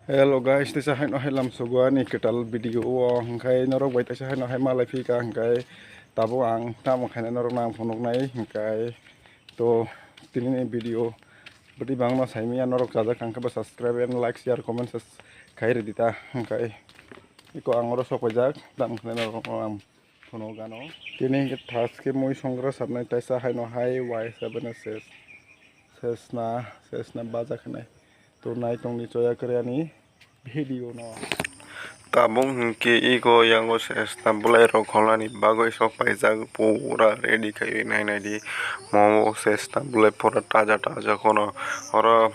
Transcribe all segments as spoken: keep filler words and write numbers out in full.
Hello guys, teisa haino hai lam sugo ani kwtal video o, hwnkhe norok bai teisa haino hai malai phika, hwnkhe tabuk ang tamo khainai norok nang phunuknai, hwnkhe to tini ni video bwtwi bangma saimanya norok chajak kha, hwnkhe subscribe and like, share, comment khai rwdi ta, hwnkhe iko ang oro sok paijak, tamo khainai norok ang phunuk gano. Tini hwnkhe thaske mui songra sabnai teisa haino hai wai sabana ses, sesna, sesna baja khanai. To nai tongni choya kwrwini video no. Tabuk hwnkhe iko yango sesna bwlairok holnani bagwi sok paijak, pura ready khaiwi nai naidi. Momo sesna bwlai pura taja taja kheno. Oro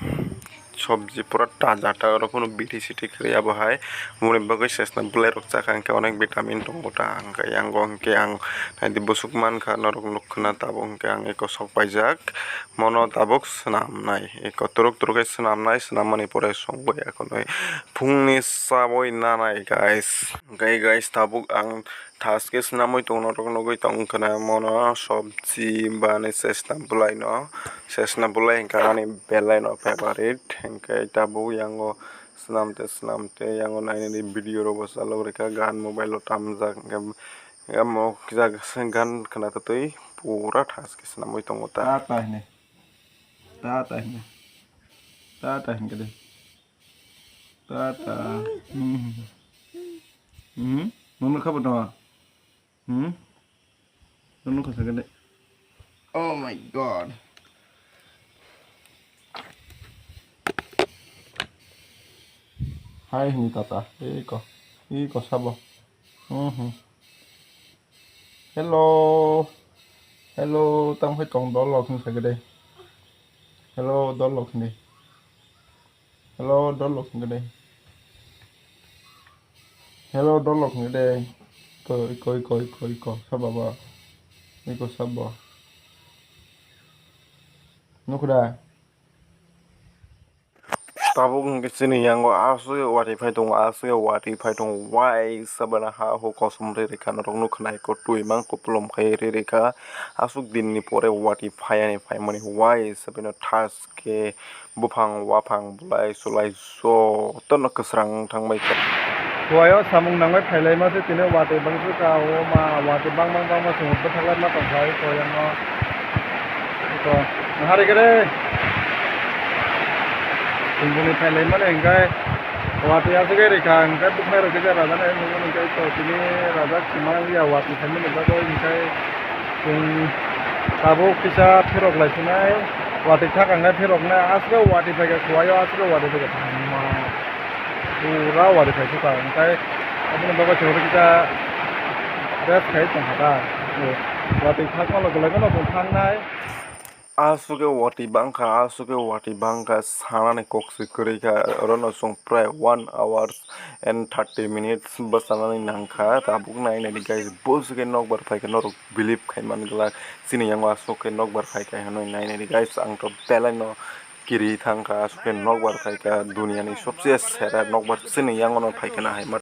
sobji pura taja ta, oro kheno biti siti kwrwi abo hai. Moni bagwi sesna bwlairok chakha hwnkhe onek vitamin tongo ta, hwnkhe yango hwnkhe ang naidi bwswk mankha norok nukkhwna, tabuk hwnkhe ang iko sok paijak. Mono tabuk swnamnai, eko turuk turuk khe swnamnai, swnammani pore songwi ekhonwi phungni chawi nanai guys. Hwnkhe guys, tabuk ang thaske swnamwi tongno rok nugwi tongkha na, mono sobji bani sesna bwlai no, sesna bwlai hwnkha ani belai no favorite, hwnkhe tabuk yango swnamte swnamte yango nainani video rok bo chalok rikha, gan mobile o tamjak, hwnkhe amo kisa gan khwna twtwi pura thaske swnamwi tongo ta. Ta ta hini. Ta ta hini. Ta ta hini kede. Ta ta. Hmm. Hmm. Mama khabu dong. Hmm. Nunu khasa kede. Oh my God. Hai hini tata. Iko. Iko sabo. Hmm. Hello. Hello, tamo hai tong dol lok hini sakede. Hello, dol lok hini. Hello, dol lok hini de. Hello, dol lok hini de. Iko, iko, iko, iko, iko. Sabo ba. Iko sabo. Nukhuda. Tabuk hwnkhe chini yango aswk watwi phai tongo, aswk watwi phai tongo, wai sabana ha huk kosom riri kha norok nukha naikhe twi mang kupulum khai riri kha, aswk din ni pore watwi phai ani phaimani wai sabino thaske buphang waphang bwlai swlai jotono kwsrang wng thangbai kha. Kuaio samung nangbai phailaima se tini watwi bangsu kha, o ma watwi bang bang bang ma se bwthaklaima tongkha o koyangno. Eko, nahari kere. Tungkuni phailaimani hingkai watwi aswk khe rikha, hingkai bwkhnai rok kisa rajani nukmani hingkai to tini rajak sima ya watwi phaimani bagwi hingkai chwng tabuk kisa phirok laisinai watwi thak hingkai phiroknai aswk watwi phaikha kuaio aswk watwi phaikha. Pura wari khai suka, hingkai aboni bagwi chwng kisa rest khai tongkha ta. Watwi thakma loge loge no chwng thangnai. Aswk khe watwi bangkha, aswk khe watwi bangkha, sanani kok se kwrwi kha, orono chwng prai one hours and thirty minutes bwchanani nangkha. Tabuk nai naidi guys, bwswk khe nokbar phaikha norok believe khai man glak. Chini yango aswk khe nokbar phaikha hinwi nai naidi guys, ang to belai no kiri thangkha, aswk khe nokbar phaikha, duniani sobse sera nokbar chini yangono phaikha na hai ma